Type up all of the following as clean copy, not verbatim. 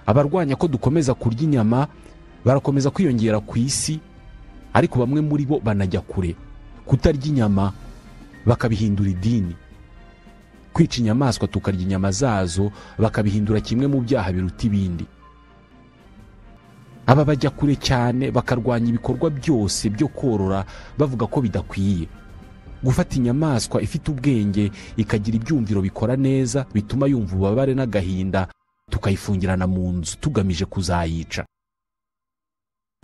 Abarwanya ko dukomeza kurya inyama barakomeza kwiyongera ku isi, ariko bamwe muri bo banajya kure kutarya inyama bakabihindura idini. Kwica inyamaswa tukarya inyama zazo bakabihindura kimwe mu byaha biruta ibindi. Aba bajya kure cyane bakarwanya ibikorwa byose byo korora bavuga ko bidakwiye. Gufata inyamaswa ifite ubwenge ikagira ibyumviro bikora neza bituma yumva ububabare n'agahinda, tukayifungirana mu nzu tugamije kuzayica.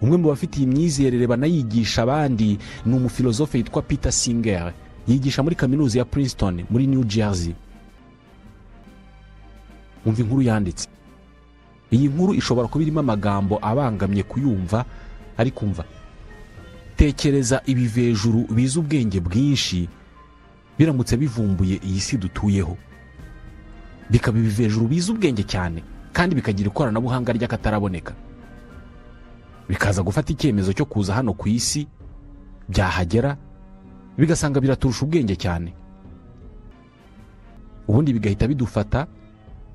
Umwe mu bafite iyi myizerere banayigisha abandi ni umufilozofe yitwa Peter Singer, yigisha muri kaminuza ya Princeton muri New Jersey. Umva inkuru yanditse. Iyi nkuru ishobora kuba irimo amagambo abangamye kuyumva, ariko umva. Tekereza ibivejuru biza ubwenge bwinshi biramutse bivumbuye iyi si dutuyeho, bikaba ibivejuru biza ubwenge cyane kandi bikagira ikoranabuhanga ry'akataraboneka, bikaza gufata icyemezo cyo kuza hano ku isi, byahagera bigasanga biraturusha ubwenge cyane, ubundi bigahita bidufata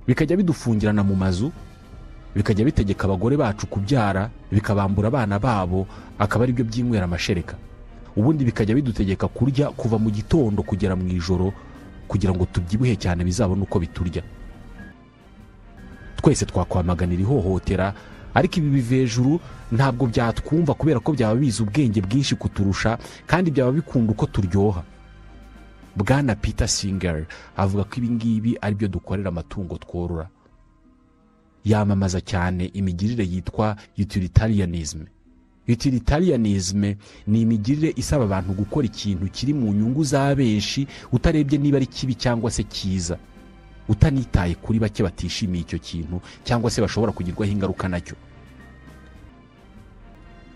bikajya bidufungirana mu mazu, bikajya bitegeka abagore bacu kubyara, bikabambura abana babo akaba aribyo byinywera amashereka, ubundi bikajya bidutegeka kurya kuva mu gitondo kugera mu ijoro kugira ngo tubyibuhe cyane bizabone uko biturya. Twese twakwamaganira ihohotera, ariko ibi bivejuru ntabwo byatwumva kubera ko byaba bizi ubwenge bwinshi kuturusha kandi byaba bikunda uko turyoha. Bwana Peter Singer avuga ko ibi ngibi aribyo dukorera amatungo tworora. Yamamaza cyane imigirire yitwa utilitarianism. Utilitarianism ni imigirire isaba abantu gukora ikintu kiri mu nyungu za benshi utarebye niba ari kibi cyangwa se cyiza, utanitaye kuri bake batishimiye icyo kintu cyangwa se bashobora kugirwaho ingaruka nacyo.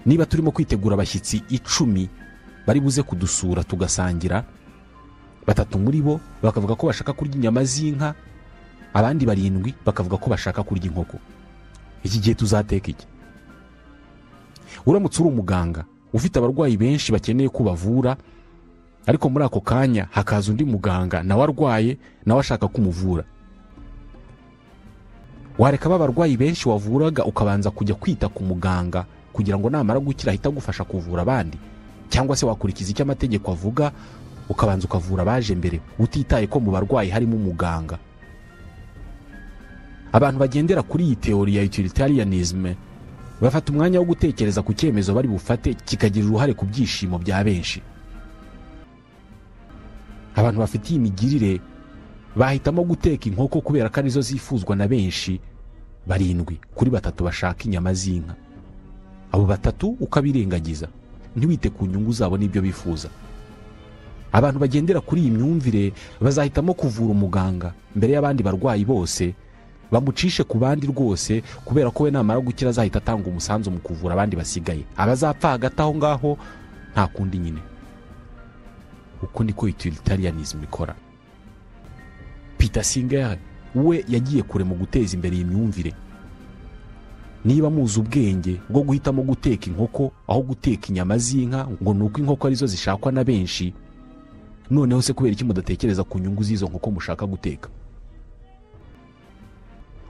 Niba turimo kwitegura abashyitsi 10 bari buze kudusura tugasangira, 3 muri bo bakavuga ko bashaka kurya inyama z'inka, abandi 7 bakavuga ko bashaka kurya inkoko, iki gihe tuzateka iki? Uramutse uri umuganga ufite abarwayi benshi bakeneye kubavura, ariko muri ako kanya hakaza undi muganga nawe arwaye nawe ashaka kumuvura, wareka abarwayi benshi wavuraga ukabanza kujya kwita ku muganga kugira ngo namara gukira ahita agufasha kuvura abandi? Cyangwa se wakurikiza icyo amategeko avuga ukabanza ukavura abaje mbere utitaye ko mu barwayi harimo umuganga? Abantu bagendera kuri iyi teori ya utilitarianism bafata umwanya wo gutekereza ku cyemezo bari bufate kikagira uruhare ku byishimo bya benshi. Abantu bafite iyi migirire bahitamo guteka inkoko kubera ko arizo zifuzwa na benshi, 7 kuri 3 bashaka inyama z'inka. Abo 3 ukabirengagiza ntiwite ku nyungu zabo n'ibyo bifuza. Abantu bagendera kuri iyi myumvire bazahitamo kuvura umuganga mbere y'abandi barwayi bose, bamucishe ku bandi rwose kubera ko we namara gukira azahita atanga umusanzu mu kuvura abandi basigaye. Abazapfa hagati aho ngaho nta kundi nyine. Uko niko utilitarianism ikora. Peter Singer we yagiye kure mu guteza imbere iyi myumvire. Niba muzi ubwenge bwo guhitamo guteka inkoko aho guteka inyama z'inka ngo nuko inkoko arizo zishakwa na benshi, noneho se kubera iki mudatekereza ku nyungu z'izo nkoko mushaka guteka?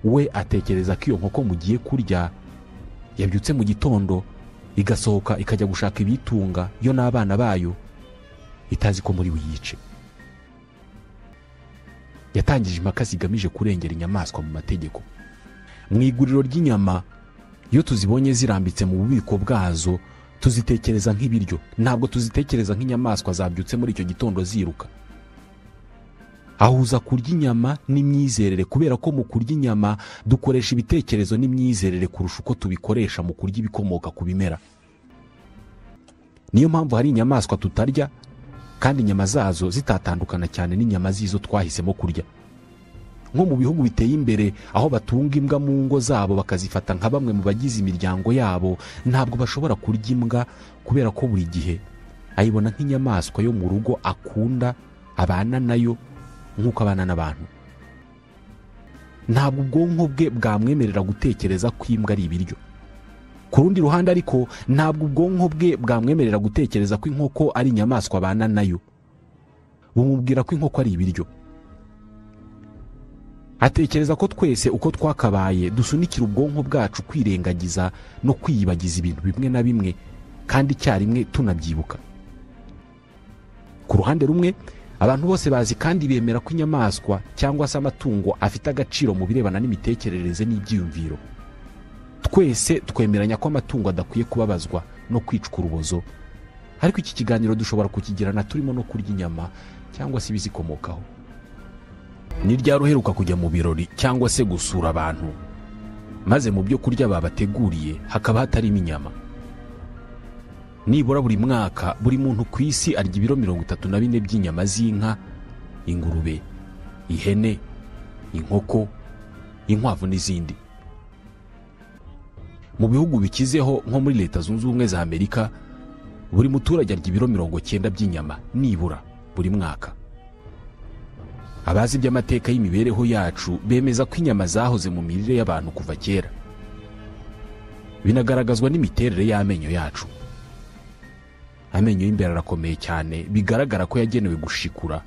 We atekereza ko iyo nkoko mugiye kurya yabyutse mu gitondo igasohoka ikajya gushaka ibitunga yo n'abana bayo, itazi ko muri buyice. Yatangije impaka zigamije kurengera inyamaswa mu mategeko. Mu iguriro ry'inyama iyo tuzibonye zirambitse mu bubiko bwazo tuzitekereza nk'ibiryo, ntabwo tuzitekereza nk'inyamaswa zabyutse muri icyo gitondo ziruka. Ahuza kurya inyama n'imyizerere kubera ko mu kurya inyama dukoresha ibitekerezo n'imyizerere kurusha uko tubikoresha mu kurya ibikomoka ku bimera. Niyo mpamvu hari inyamaswa tutarya kandi inyama zazo zitatandukana cyane n'inyama z'izo twahisemo kurya. Nko mu bihugu biteye imbere aho batunga imbwa mu ngo zabo bakazifata nka bamwe mu bagize imiryango yabo, ntabwo bashobora kurya imbwa kubera ko buri gihe ayibona nk'inyamaswa yo mu rugo akunda, abana nayo nk'uko abana n'abantu. Ntabwo ubwonko bwe bwamwemerera gutekereza ko imbwa ari ibiryo. Ku rundi ruhande ariko ntabwo ubwonko bwe bwamwemerera gutekereza ko inkoko ari inyamaswa abana nayo, bumubwira ko inkoko ari ibiryo. Atekereza ko twese uko twakabaye dusunikira ubwonko bwacu kwirengagiza no kwiyibagiza ibintu bimwe na bimwe kandi icyarimwe tunabyibuka. Ku ruhande rumwe, abantu bose bazi kandi bemera ko inyamaswa cyangwa se amatungo afite agaciro mu birebana n'imitekerereze n'ibyiyumviro. Twese twemeranya ko amatungo adakwiye kubabazwa no kwicwa urubozo, ariko iki kiganiro dushobora kukigirana turimo no kurya inyama cyangwa se ibizikomokaho. Ni ryari uheruka kujya mu birori cyangwa se gusura abantu, maze mu byo kurya babateguriye hakaba hatarimo inyama? Nibura buri mwaka buri muntu ku isi arya ibiro 34 by'inyama z'inka, ingurube, ihene, inkoko, inkwavu n'izindi. Mu bihugu bikizeho nko muri Leta Zunze Ubumwe za Amerika, buri muturage arya ibiro 90 by'inyama nibura buri mwaka. Abazi iby'amateka y'imibereho yacu bemeza ko inyama zahoze mu mirire y'abantu kuva kera. Binagaragazwa n'imiterere y'amenyo yacu. Amenyo y'imbere arakomeye cyane, bigaragara ko yagenewe gushikura,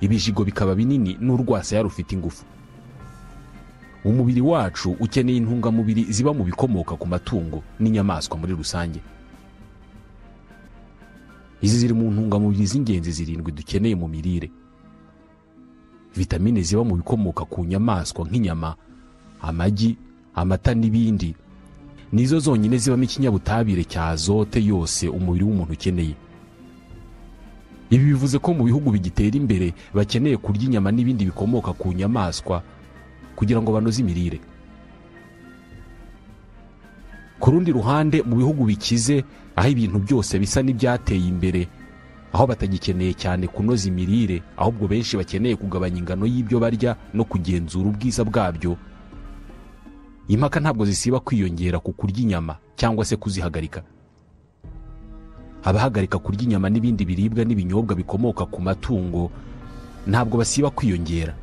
ibijigo bikaba binini n'urwasaya rufite ingufu. Umubiri wacu ukeneye intungamubiri ziba mu bikomoka ku matungo n'inyamaswa muri rusange. Izi ziri mu ntungamubiri z'ingenzi 7 dukeneye mu mirire. Vitamine ziba mu bikomoka ku nyamaswa nk'inyama, amagi, amata n'ibindi nizo zonyine zibamo ikinyabutabire cya azote yose umubiri w'umuntu ukeneye. Ibi bivuze ko mu bihugu bigitera imbere bakeneye kurya inyama n'ibindi bikomoka ku nyamaswa kugira ngo banoze imirire. Ku rundi ruhande, mu bihugu bikize aho ibintu byose bisa n'ibyateye imbere, aho batagikeneye cyane kunoza imirire, ahubwo benshi bakeneye kugabanya ingano y'ibyo barya no kugenzura ubwiza bwabyo, impaka ntabwo zisiba kwiyongera ku kurya inyama cyangwa se kuzihagarika. Abahagarika kurya inyama n'ibindi biribwa n'ibinyobwa bikomoka ku matungo ntabwo basiba kwiyongera.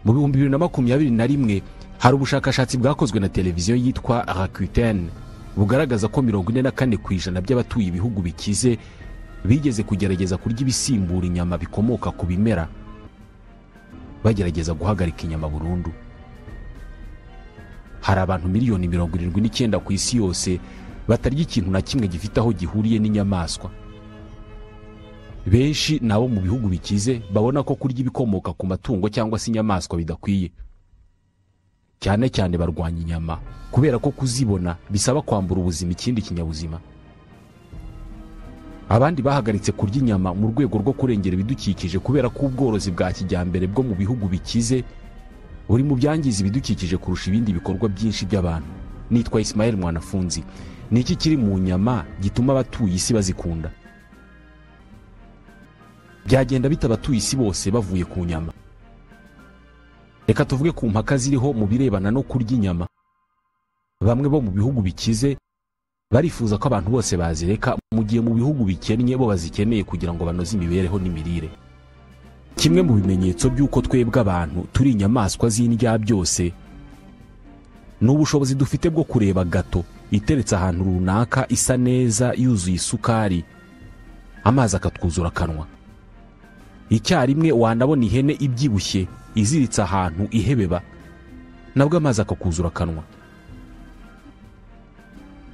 Mu 2021 hari ubushakashatsi bwakozwe na televiziyo yitwa Rakuten bugaragaza ko 44% by'abatuye ibihugu bikize bigeze kugerageza kurya ibisimbura inyama bikomoka ku bimera, bagerageza guhagarika inyama burundu. Hari abantu miliyoni 79 ku isi yose batarya ikintu na kimwe gifite aho gihuriye n'inyamaswa. Benshi nabo mu bihugu bikize babona ko kurya ibikomoka ku matungo cyangwa se inyamaswa bidakwiye. Cyane cyane barwanya inyama kubera ko kuzibona bisaba kwambura ubuzima ikindi kinyabuzima. Abandi bahagaritse kurya inyama mu rwego rwo kurengera ibidukikije kubera ko ubworozi bwa kijyambere bwo mu bihugu bikize buri mu byangiza ibidukikije kurusha ibindi bikorwa byinshi by'abantu. Nitwa Ismael Mwanafunzi. Ni iki kiri mu nyama gituma abatuye isi bazikunda? Byagenda bita abatuye isi bose bavuye ku nyama? Reka tuvuge ku mpaka ziriho mu birebana no kurya inyama. Bamwe bo mu bihugu bikize barifuza ko abantu bose bazireka, mu gihe mu bihugu bikennye bo bazikeneye kugira ngo banoze imibereho n'imirire. Kimwe mu bimenyetso by'uko twebwe abantu turi inyamaswa z'indya byose ni ubushobozi dufite bwo kureba gato iteretse ahantu runaka isa neza yuzuye isukari, amazi akatwuzura akanwa. Icyarimwe wanabona ihene ibyibushye iziritse ahantu ihebeba, nabwo amazi akakuzura akanwa.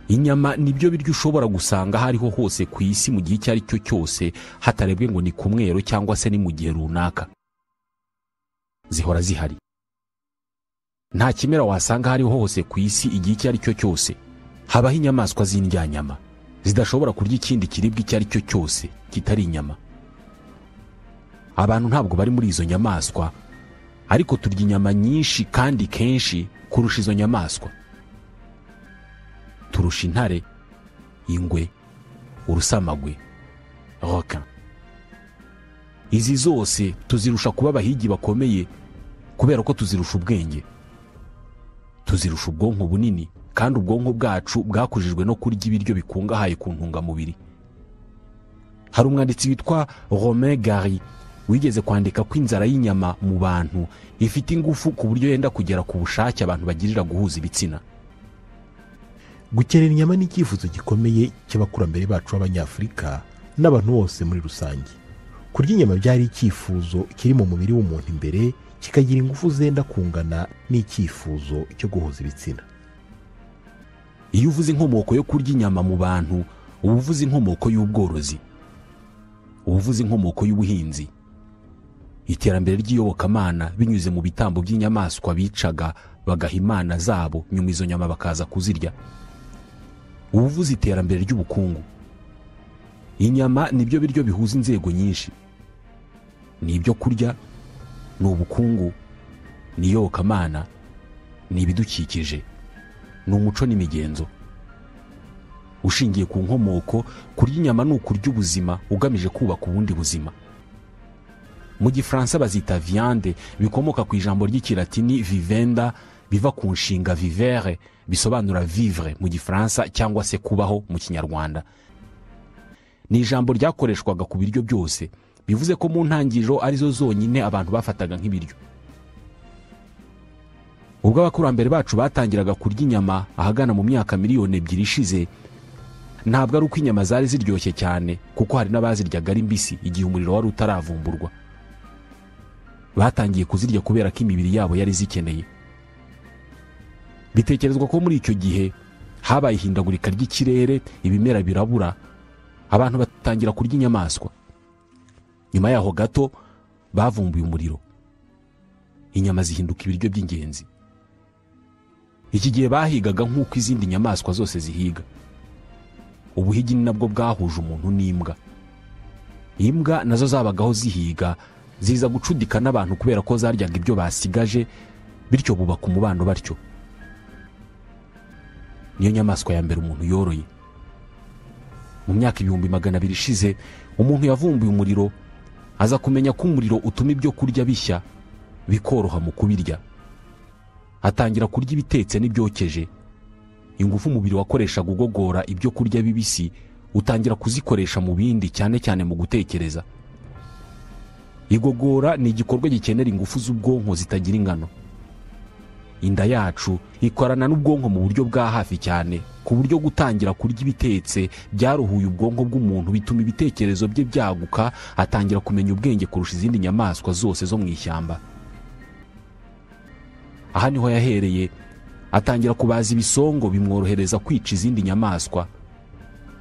Inyama nibyo biryo ushobora gusanga hariho hose ku isi mu gihe icyo ari cyo cyose, hatarebwe ngo ni ku mwero cyangwa se ni mu gihe runaka. Zihora zihari. Nta kimera wasanga hariho hose ku isi igihe icyo ari cyo cyose. Habaho inyamaswa z'indyanyama zidashobora kurya ikindi kiribwa icyo ari cyo cyose kitari inyama. Abantu ntabwo bari muri izo nyamaswa, ariko turya inyama nyinshi kandi kenshi kurusha izo nyamaswa. Turusha intare, ingwe, urusamagwe, requin. Izi zose tuzirusha kuba abahigi bakomeye kubera ko tuzirusha ubwenge. Tuzirusha ubwonko bunini, kandi ubwonko bwacu bwakujijwe no kurya ibiryo bikungahaye ku ntungamubiri. Hari umwanditsi witwa Romain Gary wigeze kwandika ko inzara y'inyama mu bantu ifite ingufu ku buryo yenda kugera ku bushake abantu bagirira guhuza ibitsina. Gukenera inyama ni icyifuzo gikomeye cy'abakurambere bacu b'Abanyafurika n'abantu bose muri rusange. Kurya inyama byari icyifuzo kiri mu mubiri w'umuntu imbere, kikagira ingufu zenda kungana n'icyifuzo cyo guhuza ibitsina. Iyo uvuze inkomoko yo kurya inyama mu bantu, uba uvuze inkomoko y'ubworozi, uba uvuze inkomoko y'ubuhinzi, iterambere ry'iyobokamana binyuze mu bitambo by'inyamaswa bicaga bagaha imana zabo, nyuma izo nyama bakaza kuzirya. Uba uvuze iterambere ry'ubukungu. Inyama nibyo biryo bihuza inzego nyinshi, ni ibyo kurya, ni ubukungu, ni iyobokamana, ni ibidukikije, ni umuco n'imigenzo. Ushingiye ku nkomoko, kurya inyama ni ukurya ubuzima ugamije kubaka ubundi buzima. Mu Gifaransa bazita viande, bikomoka ku ijambo ry'Ikilatini vivenda, biva ku nshinga vivere, bisobanura vivre mu Gifaransa cyangwa se kubaho mu Kinyarwanda. Ni ijambo ryakoreshwaga ku biryo byose, bivuze ko mu ntangiriro arizo zonyine abantu bafataga nk'ibiryo. Ubwo abakurambere bacu batangiraga kurya inyama ahagana mu myaka 2 miliyoni ishize, ntabwo ari uko inyama zari ziryoshye cyane, kuko hari n'abaziryaga ari mbisi igihe umuriro wari utaravumburwa. Batangiye kuzirya kubera ko imibiri yabo yari zikeneye. Bitekerezwa ko muri icyo gihe habaye ihindagurika ry'ikirere, ibimera birabura, abantu batangira kurya inyamaswa. Nyuma yaho gato bavumbuye umuriro, inyama zihinduka ibiryo by'ingenzi. Iki gihe bahigaga nk'uko izindi nyamaswa zose zihiga. Ubuhigi ni nabwo bwahuje umuntu n'imbwa. Imbwa nazo zabagaho zihiga, ziza gucudika n'abantu kubera ko zaryaga ibyo basigaje, bityo bubaka umubano batyo. Niyo nyamaswa ya mbere umuntu yoroye. Mu myaka 200,000 ishize, umuntu yavumbuye umuriro, aza kumenya ko umuriro utuma ibyo kurya bishya bikoroha mu kubirya. Atangira kurya ibitetse n'ibyokeje. Ingufu umubiri wakoreshaga ugogora ibyo kurya bibisi utangira kuzikoresha mu bindi, cyane cyane mu gutekereza. Igogora ni igikorwa gikenera ingufu z'ubwonko zitagira ingano. Inda yacu ikorana n'ubwonko mu buryo bwa hafi cyane, ku buryo gutangira kurya ibitetse byaruhuye ubwonko bw'umuntu, bituma ibitekerezo bye byaguka, atangira kumenya ubwenge kurusha izindi nyamaswa zose zo mu ishyamba. Aha niho yahereye atangira kubaza ibisongo bimworohereza kwica izindi nyamaswa,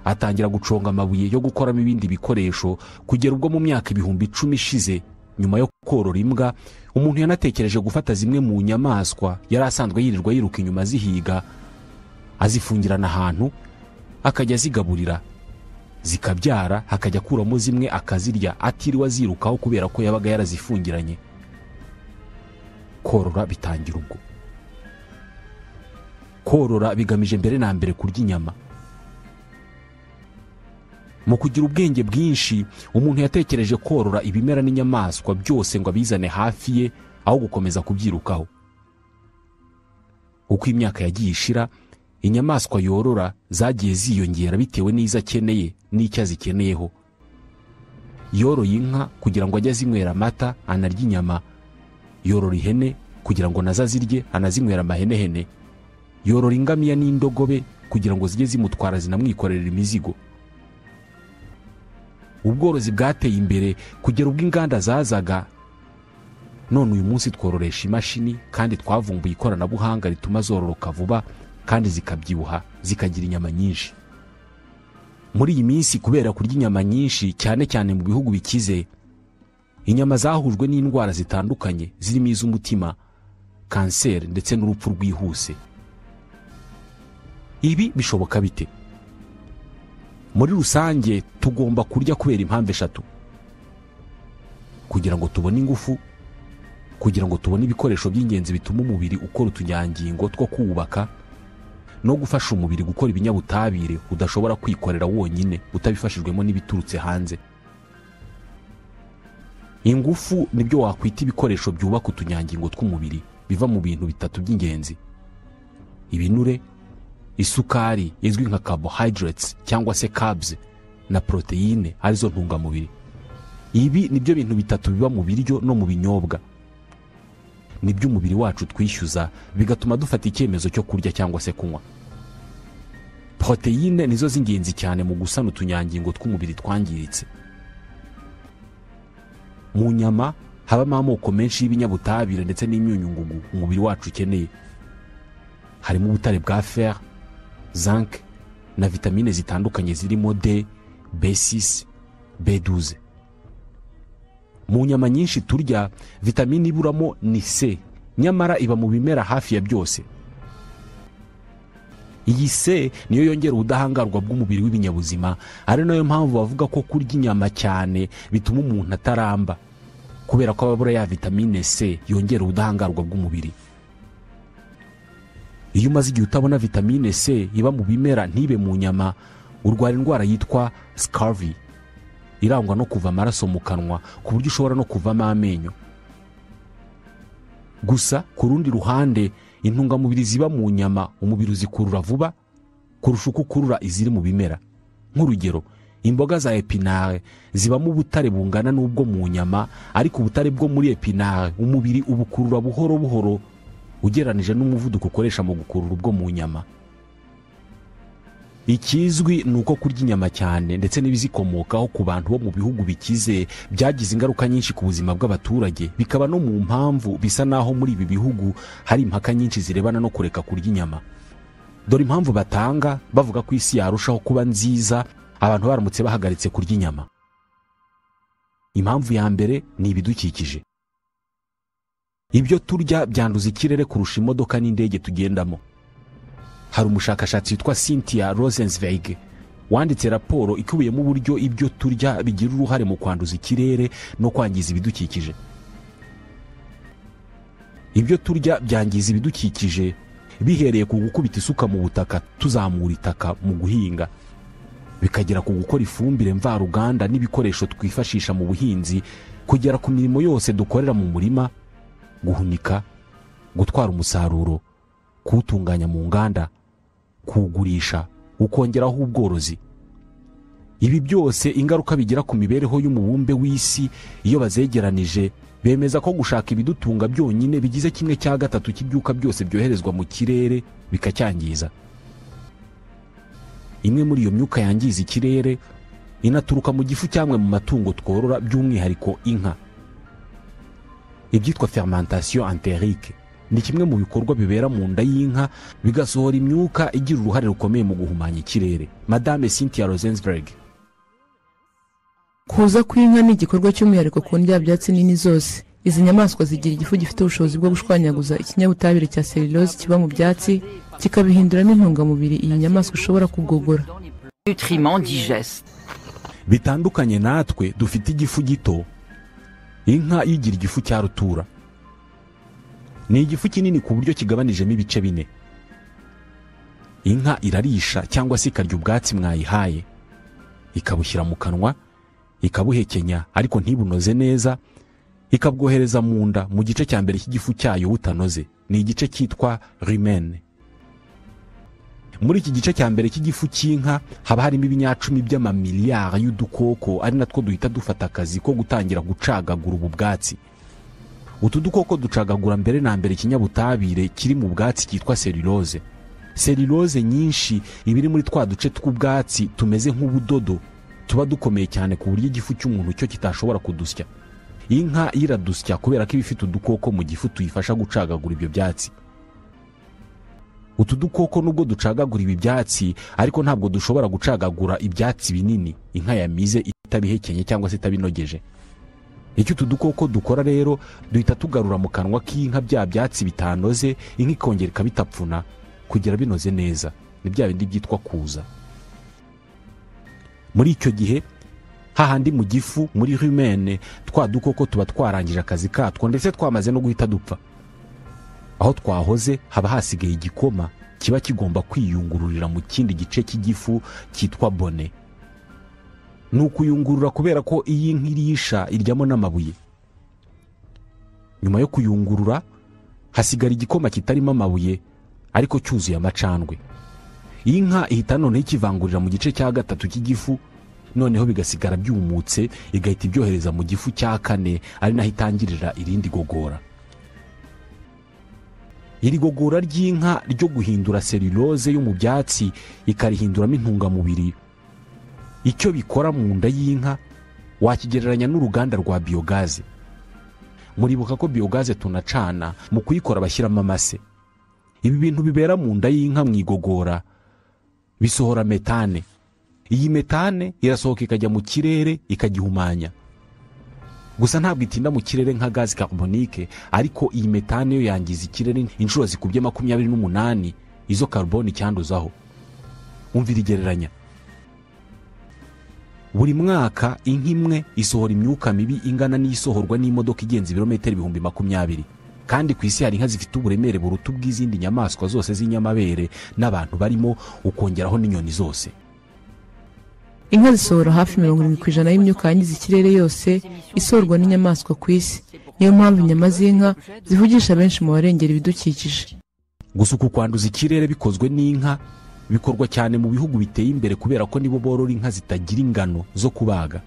atangira guconga amabuye yo gukoramo ibindi bikoresho, kugera ubwo mu myaka 10,000 ishize, nyuma yo korora imbwa, umuntu yanatekereje gufata zimwe mu nyamaswa yari asanzwe yirirwa yiruka inyuma zihiga, azifungirana ahantu, akajya azigaburira, zikabyara, akajya akuramo zimwe akazirya atiriwe azirukaho kubera ko yabaga yarazifungiranye. Korora bitangira ubwo. Korora bigamije mbere na mbere kurya inyama. Mu kugira ubwenge bwinshi, umuntu yatekereje korora ibimera n'inyamaswa byose ngo abizane hafi ye aho gukomeza kubyirukaho. Uko imyaka yagiye ishira, inyamaswa yorora zagiye ziyongera bitewe n'izo akeneye n'icyo azikeneyeho. Yoroye inka kugira ngo ajye azinywera amata anarye inyama, yorora ihene kugira ngo nazo azirye anazinywera amahenehene, yorora ingamiya n'indogobe kugira ngo zijye zimutwara zinamwikorera imizigo. Ubworozi bwateye imbere kugera ubwo inganda zazaga. None uyu munsi twororesha imashini, kandi twavumbuye ikoranabuhanga rituma zororoka vuba kandi zikabyibuha, zikagira inyama nyinshi. Muri iyi minsi, kubera kurya inyama nyinshi, cyane cyane mu bihugu bikize, inyama zahujwe n'indwara zitandukanye zirimo iz'umutima, kanseri ndetse n'urupfu rwihuse. Ibi bishoboka bite? Muri rusange tugomba kurya kubera impamvu eshatu: kugira ngo tubone ingufu, kugira ngo tubone ibikoresho by'ingenzi bituma umubiri ukora utunyangingo two kuwubaka, no gufasha umubiri gukora ibinyabutabire udashobora kwikorera wonyine utabifashijwemo n'ibiturutse hanze. Ingufu nibyo wakwita ibikoresho byubaka utunyangingo tw'umubiri, biva mu bintu bitatu by'ingenzi: ibinure, isukari izwi nka carbohydrates cyangwa se carbs, na poroteyine arizo ntungamubiri. Ibi nibyo bintu bitatu biba mu biryo no mu binyobwa, nibyo umubiri wacu twishyuza, bigatuma dufata icyemezo cyo kurya cyangwa se kunywa. Poroteyine nizo z'ingenzi cyane mu gusana utunyangingo tw'umubiri twangiritse. Mu nyama habamo amoko menshi y'ibinyabutabire ndetse n'imyunyungugu umubiri wacu ukeneye. Harimo ubutare bwa fer, zinc na vitamine zitandukanye zirimo D, B6, B12. Mu nyama nyinshi turya, vitamine iburamo ni C, nyamara iba mu bimera hafi ya byose. Iyi C niyo yongera ubudahangarwa bw'umubiri w'ibinyabuzima, ari nayo mpamvu bavuga ko kurya inyama cyane bituma umuntu ataramba, kubera ko ababura ya vitamine C yongera ubudahangarwa bw'umubiri. Iyo umaze igihe utabona vitamine C iba mu bimera ntibe mu nyama, urwara indwara yitwa scurvy, irangwa no kuva amaraso mu kanwa ku buryo ushobora no kuvamo amenyo. Gusa ku rundi ruhande, intungamubiri ziba mu nyama umubiri uzikurura vuba kurusha uko ukurura iziri mu bimera. Nk'urugero, imboga za epinare zibamo ubutare bungana n'ubwo mu nyama, ariko ubutare bwo muri epinare umubiri ubukurura buhoro buhoro ugereranije n'umuvuduko ukoresha mu gukurura ubwo mu nyama. Ikizwi ni uko kurya inyama cyane ndetse n'ibizikomokaho ku bantu bo mu bihugu bikize byagize ingaruka nyinshi ku buzima bw'abaturage, bikaba no mu mpamvu bisa naho muri ibi bihugu hari impaka nyinshi zirebana no kureka kurya inyama. Dore impamvu batanga bavuga ko isi yarushaho kuba nziza abantu baramutse bahagaritse kurya inyama. Impamvu ya mbere ni ibidukikije. Ibyo turya byanduza ikirere kurusha imodoka n'indege tugendamo. Hari umushakashatsi witwa Cynthia Rosenzweig wanditse raporo ikubiyemo uburyo ibyo turya bigira uruhare mu kwanduza ikirere no kwangiza ibidukikije. Ibyo turya byangiza ibidukikije bihereye ku gukubita isuka mu butaka tuzamura itaka mu guhinga, bikagera ku gukora ifumbire mvaruganda n'ibikoresho twifashisha mu buhinzi, kugera ku mirimo yose dukorera mu murima, guhunika, gutwara umusaruro, kuwutunganya mu nganda, kuwugurisha, ukongeraho ubworozi. Ibi byose ingaruka bigira ku mibereho y'umubumbe w'isi iyo bazegeranije, bemeza ko gushaka ibidutunga byonyine bigize 1/3 cy'ibyuka byose byoherezwa mu kirere bikacyangiza. Imwe muri iyo myuka yangiza ikirere inaturuka mu gifu cyangwa mu matungo tworora, by'umwihariko inka. Ibyitwa fermentation entérique ni kimwe mu bikorwa bibera mu nda y'inka bigasohora imyuka igira uruhare rukomeye mu guhumanya ikirere. Madame Cynthia Rosenzweig: Kuza kw'inka ni igikorwa cy'umwihariko ku ndyabyatsi nini zose. Izi nyamaswa zigira igifu gifite ubushobozi bwo gushwanyaguza ikinyabutabire cya cellulose kiba mu byatsi, kikabihinduramo intungamubiri iyi nyamaswa ishobora kugogora. Nutriments digestes. Bitandukanye natwe dufite igifu gito, inka yigira igifu cya rutura. Ni igifu kinini ku buryo kigabanijemo ibice 4. Inka irarisha cyangwa se ikarya ubwatsi mwayihaye, ikabushyira mu kanwa, ikabuhekenya ariko ntibunoze neza, ikabwohereza mu nda mu gice cya mbere cy'igifu cyayo butanoze. Ni igice cyitwa rumen. Muri iki gice cya mbere cy'igifu cy'inka haba harimo ibinyacumi by'amamiliyari y'udukoko, ari natwo duhita dufata akazi ko gutangira gucagagura ubu bwatsi. Utu dukoko ducagagura mbere na mbere ikinyabutabire kiri mu bwatsi cyitwa cellulose. Cellulose nyinshi iba iri muri twa duce tw'ubwatsi tumeze nk'ubudodo, tuba dukomeye cyane ku buryo igifu cy'umuntu cyo kitashobora kudusya. Inka iradusya kubera ko iba ifite udukoko mu gifu tuyifasha gucagagura ibyo byatsi. Utu dukoko nubwo ducagagura ibi byatsi, ariko ntabwo dushobora gucagagura ibyatsi binini inka yamize itabihekenye cyangwa se itabinogeje. Icyo utu dukoko dukora rero, duhita tugarura mu kanwa k'inka bya byatsi bitanoze, inka ikongera ikabitapfuna kugira binoze neza. Ni bya bindi byitwa kuza. Muri icyo gihe hahandi mu gifu muri rumen, twa dukoko tuba twarangije akazi katwo ndetse twamaze no guhita dupfa. Aho twahoze haba hasigaye igikoma kiba kigomba kwiyungururira mu kindi gice cy'igifu cyitwa bone. Ni ukuyungurura kubera ko iyi nka irisha iryamo n'amabuye. Nyuma yo kuyungurura hasigara igikoma kitarimo amabuye ariko cyuzuye amacandwe. Iyi nka ihita noneho ikivangurira mu gice cya 3 cy'igifu, noneho bigasigara byumutse, igahita ibyohereza mu gifu cya 4, ari naho itangirira irindi gogora. Iri gogora ry'inka ryo guhindura cellulose yo mu byatsi ikarihinduramo intungamubiri, icyo bikora mu nda y'inka, Wakigereranya n'uruganda rwa biyogaze. Muribuka ko biyogaze tunacana, mu kuyikora bashyiramo amase. Ibi bintu bibera mu nda y'inka mu igogora bisohora metane. Iyi metane irasohoka ikajya mu kirere ikagihumanya. Gusa ntabwo itinda mu kirere nka gazi carbonique, ariko iyi metane yo yangiza ikirere inshuro zikubye 28 izo carbone cyanduzaho. Umvira igereranya. Buri mwaka inka imwe isohora imyuka mibi ingana n'isohorwa n'imodoka igenza ibirometero 20,000. Kandi ku isi hari inka zifite uburemere buruta ubw'izindi nyamaswa zose z'inyamabere n'abantu barimo, ukongeraho n'inyoni zose. Inka zisohora hafi 70% y'imyuka yangiza ikirere yose isohorwa n'inyamaswa ku isi. Niyo mpamvu inyama z'inka zivugisha benshi mu barengera ibidukikije. Gusa uku kwanduza ikirere bikozwe n'inka bikorwa cyane mu bihugu biteye imbere, kubera ko nibo borora inka zitagira ingano zo kubaga.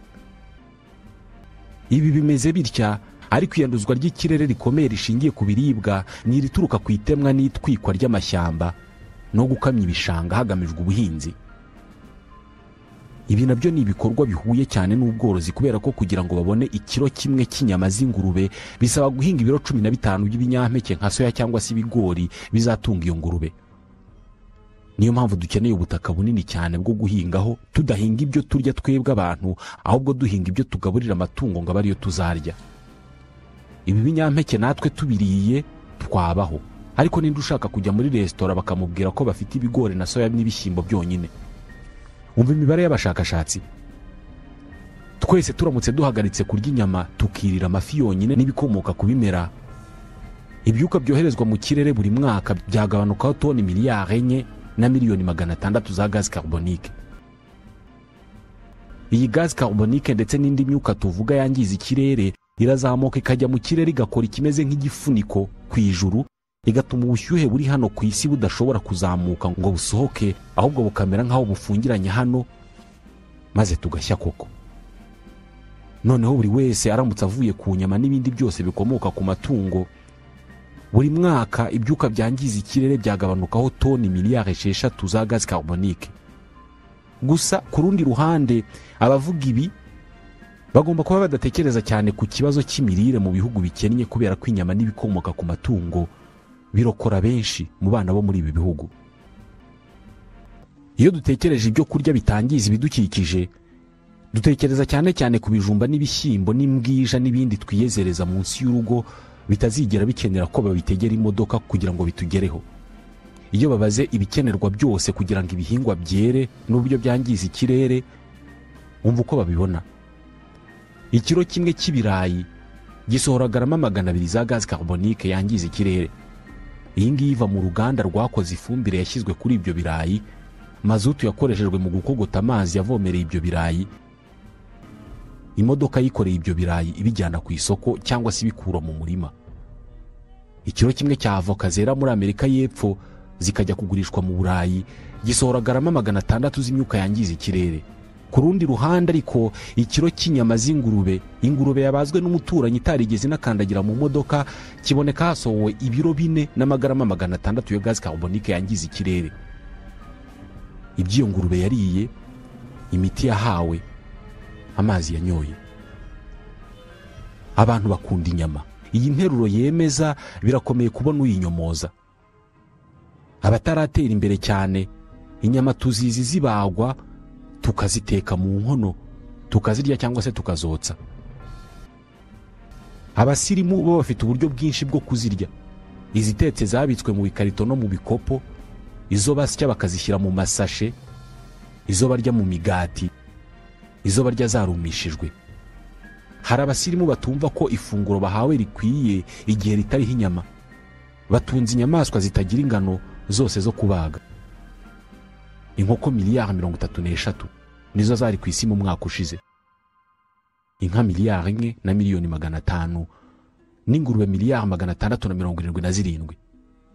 Ibi bimeze bitya, ariko iyanduzwa ry'ikirere rikomeye rishingiye ku biribwa ni irituruka ku itemwa n'itwikwa ry'amashyamba no gukamya ibishanga hagamijwe ubuhinzi. Ibi nabyo ni ibikorwa bihuye cyane n'ubworozi, kubera ko kugira ngo babone ikiro kimwe cy'inyama z'ingurube bisaba guhinga ibiro 15 by'ibinyampeke nka soya cyangwa se ibigori bizatunga iyo ngurube. Niyo mpamvu dukeneye ubutaka bunini cyane bwo guhingaho, tudahinga ibyo turya twebwe abantu, ahubwo duhinga ibyo tugaburira amatungo ngo abe ariyo tuzarya. Ibi binyampeke natwe tubiriye twabaho, ariko ninde ushaka kujya muri resitora bakamubwira ko bafite ibigori na soya n'ibishyimbo byonyine? Umva imibare y'abashakashatsi. Twese turamutse duhagaritse kurya inyama tukirira amafi yonyine n'ibikomoka ku bimera, ibyuka byoherezwa mu kirere buri mwaka byagabanukaho toni 4.6 miliyari za gazi carbonique. Iyi gazi carbonique ndetse n'indi myuka tuvuga yangiza ikirere irazamuka ikajya mu kirere igakora ikimeze nk'igifuniko ku ijuru, igatuma ubushyuhe buri hano ku isi budashobora kuzamuka ngo busohoke, ahubwo bukamera nk'aho bufungiranye hano, maze tugashya koko. Noneho buri wese aramutse avuye ku nyama n'ibindi byose bikomoka ku matungo, buri mwaka ibyuka byangiza ikirere byagabanukaho toni 6 miliyari za gazi carbonique. Gusa ku rundi ruhande, abavuga ibi bagomba kuba badatekereza cyane ku kibazo cy'imirire mu bihugu bikennye, kubera ko inyama n'ibikomoka ku matungo birokora benshi mu bana bo muri ibi bihugu. Iyo dutekereje ibyo kurya bitangiza ibidukikije, dutekereza cyane cyane ku bijumba n'ibishyimbo n'imbwija n'ibindi twiyezereza munsi y'urugo bitazigera bikenera ko babitegera imodoka kugira ngo bitugereho. Iyo babaze ibikenerwa byose kugira ngo ibihingwa byere n'uburyo byangiza ikirere, umva uko babibona. Ikiro kimwe cy'ibirayi gisohora garama 200 za gazi carbonique yangiza ikirere. Iyi ngiyi iva mu ruganda rwakoze ifumbire yashyizwe kuri ibyo birayi, mazutu yakoreshejwe mu gukogota amazi yavomereye ibyo birayi, imodoka yikoreye ibyo birayi ibijyana ku isoko cyangwa se ibikura mu murima. Ikiro kimwe cya avoka zera muri Amerika y'Epfo zikajya kugurishwa mu Burayi gisohora garama 600 z'imyuka yangiza ikirere. Ku rundi ruhande ariko, ikiro cy'inyama z'ingurube, ingurube yabazwe n'umuturanyi itarigeze inakandagira mu modoka, kiboneka hasohowe ibiro 4 n'amagarama 600 ya gazi carbonique yangiza ikirere. Ibyo ngurube yariye, imiti yahawe, amazi yanyoye. Abantu bakunda inyama. Iyi nteruro yemeza birakomeye kubona uyinyomoza. Abataratera imbere cyane, inyama tuzizi zibagwa tukaziteka mu nkono, tukazirya cyangwa se tukazotsa. Abasirimu bo bafite uburyo bwinshi bwo kuzirya. Izitetse zabitswe mu bikarito no mu bikopo, izo basya bakazishyira mu masashe, izo barya mu migati, izo barya zarumishijwe. Hari abasirimu batumva ko ifunguro bahawe rikwiye igihe ritariho inyama. Batunze inyamaswa zitagira ingano zose zo kubaga. Inkoko 33 miliyari nizo zari ku isi mu mwaka ushize. Inka 1.5 miliyari n'ingurube 677 miliyari.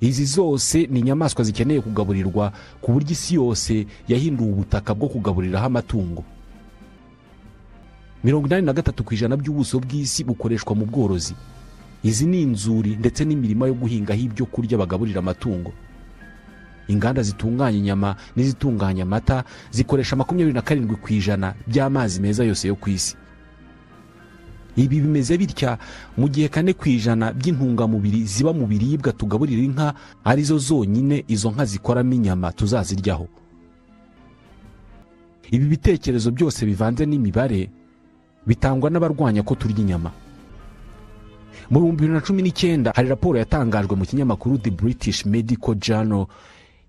Izi zose ni inyamaswa zikeneye kugaburirwa ku buryo isi yose yahinduwe ubutaka bwo kugaburiraho amatungo. 83% by'ubuso bw'isi bukoreshwa mu bworozi. Izi ni inzuri ndetse n'imirima yo guhingaho ibyo kurya bagaburira amatungo. Inganda zitunganya inyama n'izitunganya amata zikoresha 27% by'amazi meza yose yo ku isi. Ibi bimeze bitya mu gihe 4% by'intungamubiri ziba mu biribwa tugaburira inka arizo zonyine izo nka zikoramo inyama tuzaziryaho. Ibi bitekerezo byose bivanze n'imibare bitangwa n'abarwanya ko turya inyama. Mu 2019 hari raporo yatangajwe mu kinyamakuru The British Medical Journal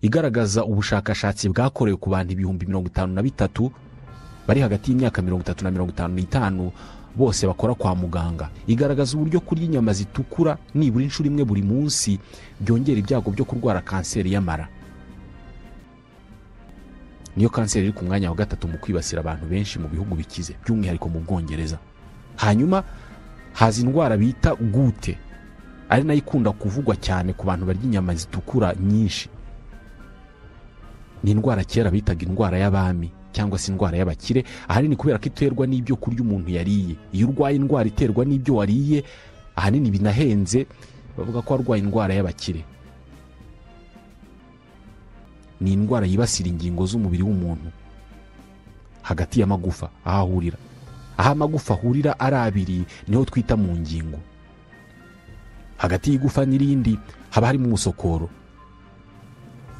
igaragaza ubushakashatsi bwakorewe ku bantu 53,000 bari hagati y'imyaka 30 na 55 bose bakora kwa muganga. Igaragaza uburyo kurya inyama zitukura nibura inshuro imwe buri munsi byongera ibyago byo kurwara kanseri y'amara. Niyo kanseri iri ku mwanya wa 3 mu kwibasira abantu benshi mu bihugu bikize, by'umwihariko mu Bwongereza. Hanyuma haza indwara bita gute, ari nayo ikunda kuvugwa cyane ku bantu barya inyama zitukura nyinshi. Ni indwara kera bitaga indwara y'abami cyangwa se indwara y'abakire, ahanini kubera ko iterwa n'ibyo kurya umuntu yariye. Iyo urwaye indwara iterwa n'ibyo wariye, ahanini binahenze, bavuga ko warwaye indwara y'abakire. Ni indwara yibasira ingingo z'umubiri w'umuntu hagati y'amagufa aho ahurira. Aho amagufa ahurira ari abiri niho twita mu ngingo. Hagati y'igufa n'irindi haba harimo umusokoro.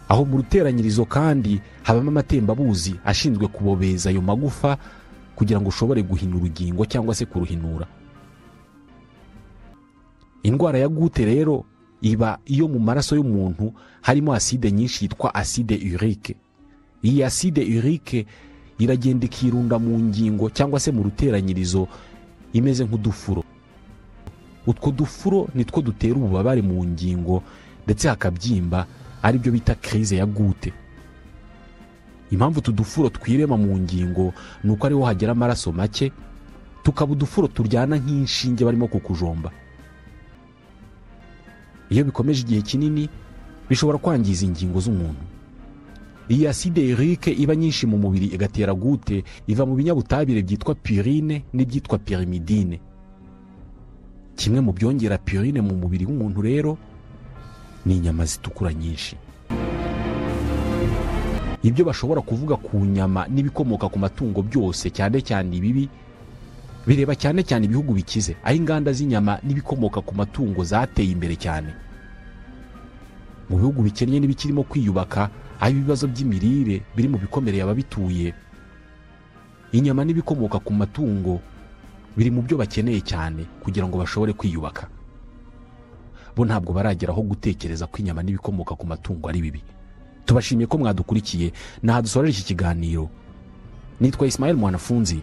Aho mu ruteranyirizo kandi habamo amatembabuzi ashinzwe kubobeza ayo magufa kugira ngo ushobore guhina urugingo cyangwa se kuruhinura. Indwara ya gute rero iba iyo mu maraso y'umuntu harimo acide nyinshi yitwa acide urique. Iyi acide urique iragenda ikirunda mu ngingo cyangwa se mu ruteranyirizo imeze nk'udufuro. Utwo dufuro nitwo dutera ububabare mu ngingo ndetse hakabyimba, ari byo bita crise ya gute. Impamvu tudufuro twirema mu ngingo nuko ariho hagera amaraso make, tukaba udufuro turyana nk'inshinge barimo kukujomba. Iyo bikomeje igihe kinini bishobora kwangiza ingingo z'umuntu. Iyi acide urique iba nyinshi mu mubiri igatera gute, iva mu binyabutabire byitwa purine n'ibyitwa pyrimidine. Kimwe mu byongera purine mu mubiri w'umuntu rero ni inyama zitukura nyinshi. Ibyo bashobora kuvuga ku nyama n'ibikomoka ku matungo byose, cyane cyane ibibi, bireba cyane cyane ibihugu bikize, aho inganda z'inyama n'ibikomoka ku matungo zateye imbere cyane. Mu bihugu bikennye n'ibikirimo kwiyubaka, aho ibibazo by'imirire biri mu bikomereye ababituye, inyama n'ibikomoka ku matungo biri mu byo bakeneye cyane kugira ngo bashobore kwiyubaka. Bo ntabwo barageraho gutekereza ko inyama n'ibikomoka ku matungo ari bibi. Tubashimiye ko mwadukurikiye, naha dusoreje iki kiganiro. Nitwa Ismail Mwanafunzi.